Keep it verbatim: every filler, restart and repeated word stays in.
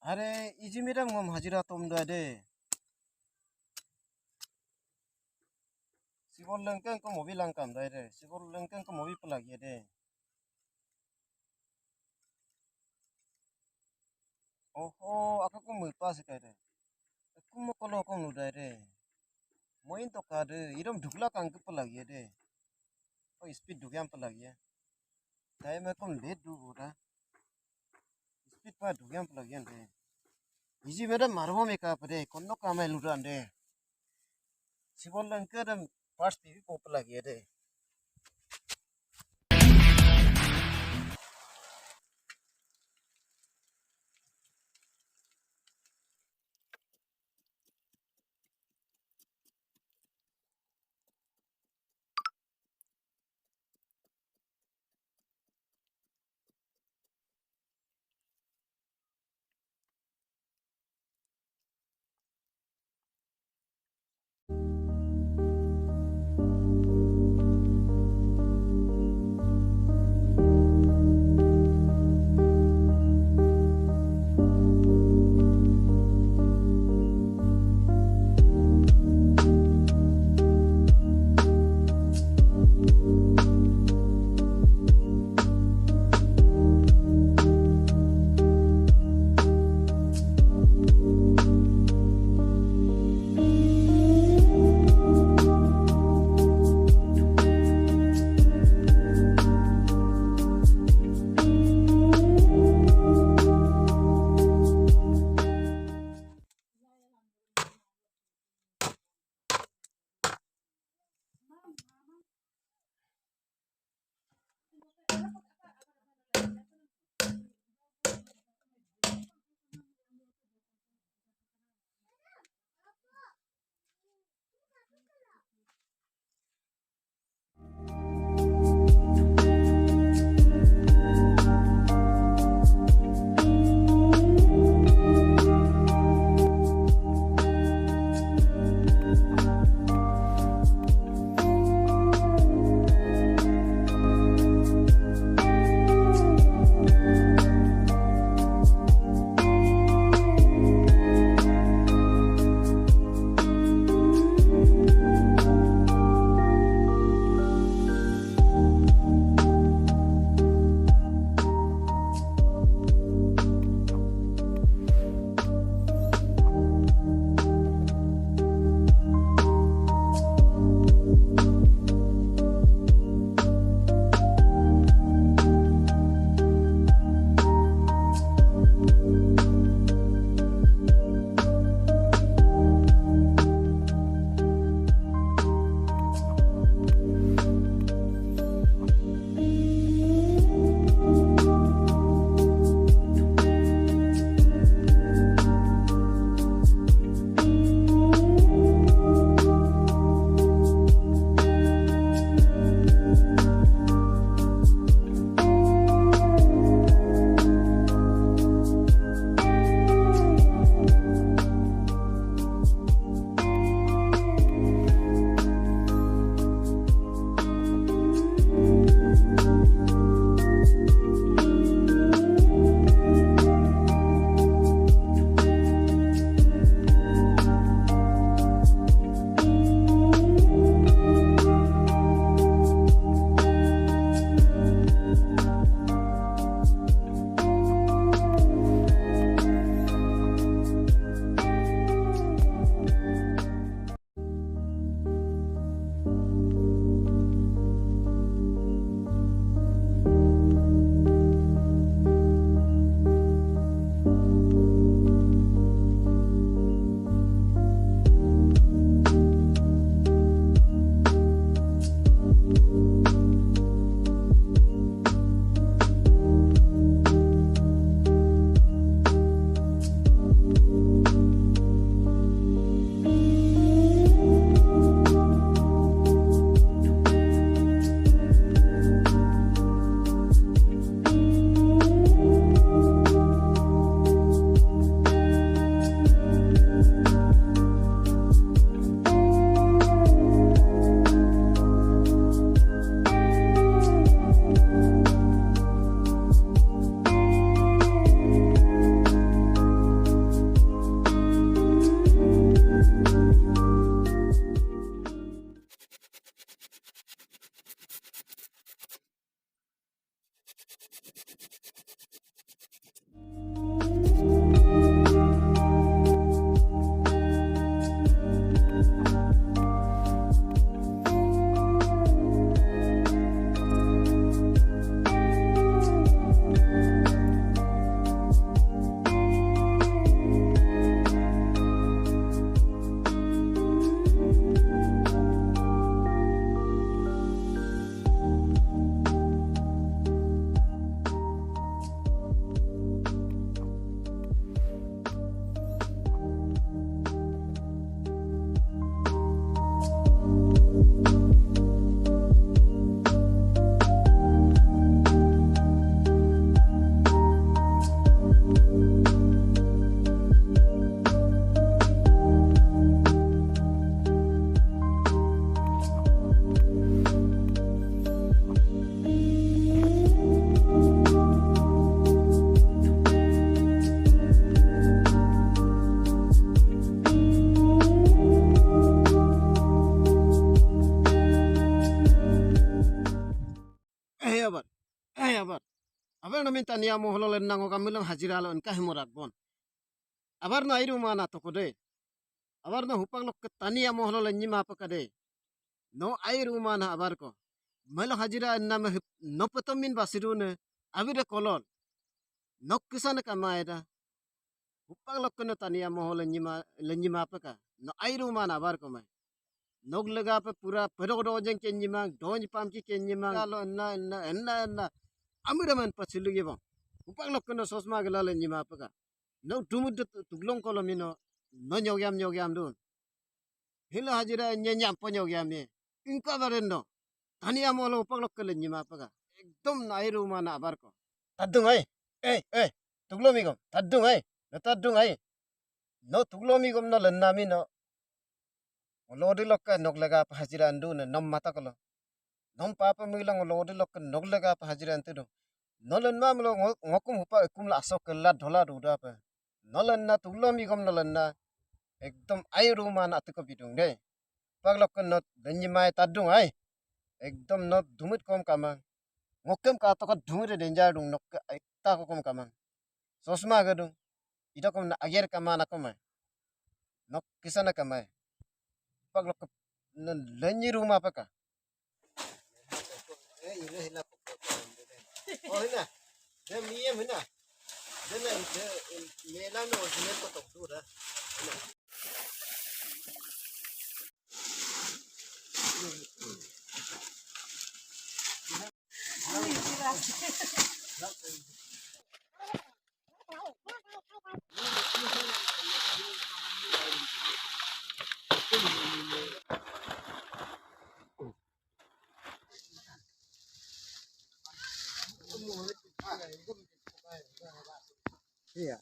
Are, iji madam ngom hajira tom dua de. Sibol lengkeng ko mobi langkam dua de. Sibol lengkeng ko mobi pelagi de. Oho, aku ko mupa sikai de. Aku mo kono ko nu dua de. Moin to ka de, iram dugla kang ke pelagi de. O speed dugyam pelagi ya. Time ko late du boda. Speed pa dugyam pelagi de. Iji madam marbo meka pede, kono kamai ludan de. Sibol lengke dem pas T V pop lagi de. Eh, abar. Abar no min tani amo holo lenna ngo kamilong hajira lo enka himo rakbon. Abar no airu mana toko de. Abar no hupak lokke tani amo holo lenyi mapeka de. No airu mana abar ko. Melo hajira enna me hip-, no petom min basiru ne. Abi de kolon. Nok kisane kamaeda. Hupak lokke no tani amo holo lenyi ma, lenyi mapeka. No airu mana abar ko mai. Nok legape pura pedok dojeng kenyimang, donyi pamki kenyimang. Alo enna, enna, enna, enna. Ami daman pasiligi bang. Hupak lokke no sosma gela lenyi mapeka. Nok dumut de tu-, tuglong kolo mino, no nyogyam, nyogyam dun. Hilo hajira nyenyam po nyogyam ye. Ingka baren no. Tani amo lo hupak lokke lenyi mapeka. Ekdom no airu mana abar ko. Tadung ai. Eh, eh. Tuglo migom. Tadung ai. No tadung ai. No tuglo migom no lenna mino. Ngo lodi lokke nok legape hajira andu ne nom mata kolo. Nom papa mila ngo lodi lokke nok legape hajira antu du. No lenma milo ngo-, ngokum hupa ekum la asok kela dola duda pe. No lenna tuglo migom no lenna. Ekdom airu mana atu ko bidung de. Pak lokke no lenyi mai tadung ai. Ekdom no dumit kom kamang. Ngokem ka toko dumit de danger dung nokke ai ta ko kom kamang. Sosma gedung. Ida kom na ager kama na koma. Nok kisana kama. Pak lok na lenyi ruma peka. Oh, hina. De miyem hina. De na, de, mela na original ko tok dura. Hina. Iya.